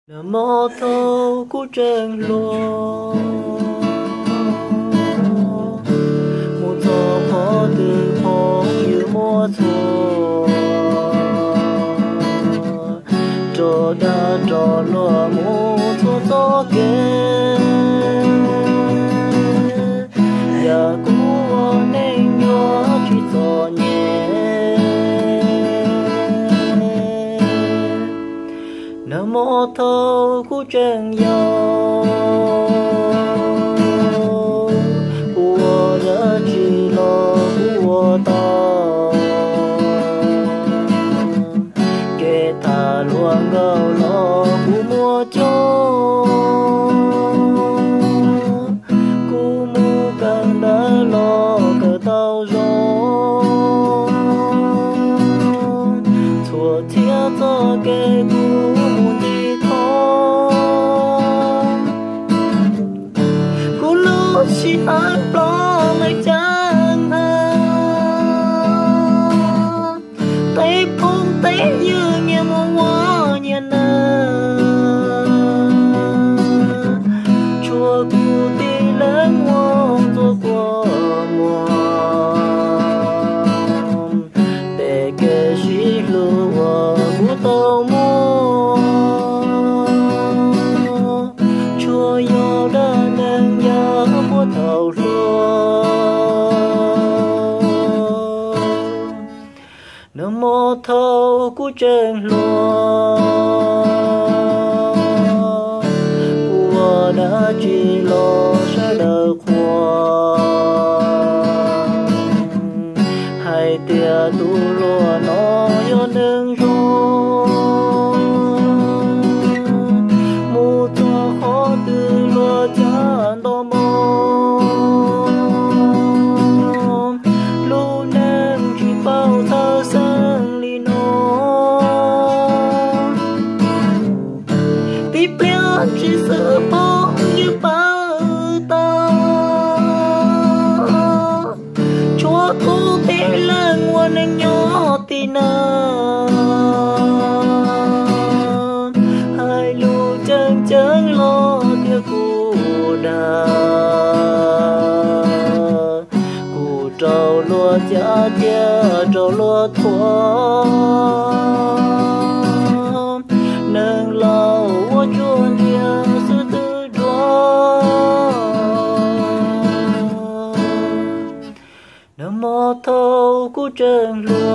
Nag hmo thaum kuv tseem hluas, mus txog qhov twg phooj ywg muaj txhua, rog dag rog luag mus txhua txoj kev. Yam kuv ua neej nyob tsis txom nyem. Nag hmo thaum kuv tseem yau, kuv ua dab tsi los kuv ua tau. Kev tham luag nkauj los kuv muaj coob, kuv mus kawm ntawv los kawm tau zoo. Txhua txhia txoj kev kuv mus nti thoob, kuv lub sij hawm plob meej ceeb heev. Tej phooj tej ywg nyias mus ua nyias neej, tshuav kuv tib leeg ua ntxuav kua muag. Peb kev sib hlub uas kuv tau muaj, tsuas yog dab neeg yam puag thaum hluas. Nag hmo thaum kuv tseem hluas, kuv ua dab tsi los sawv daws qhuas, hais tias tus hluas no yog neeg zoo, mus txog qhov twg luag cav nto moo. Lub neej tsis paub txhawj xeeb li no, tib pliag tsis xwm phooj ywg pab tau. Tshuav kuv tib leeg ua neej nyob tim no, hais lus ceeb ceeb los tias kuv dag, kuv raug luag cav thiab raug luag thuam. Neeg laus ua tsuas ntsia xwb twb dua. Nag hmo thaum kuv tseem hluas,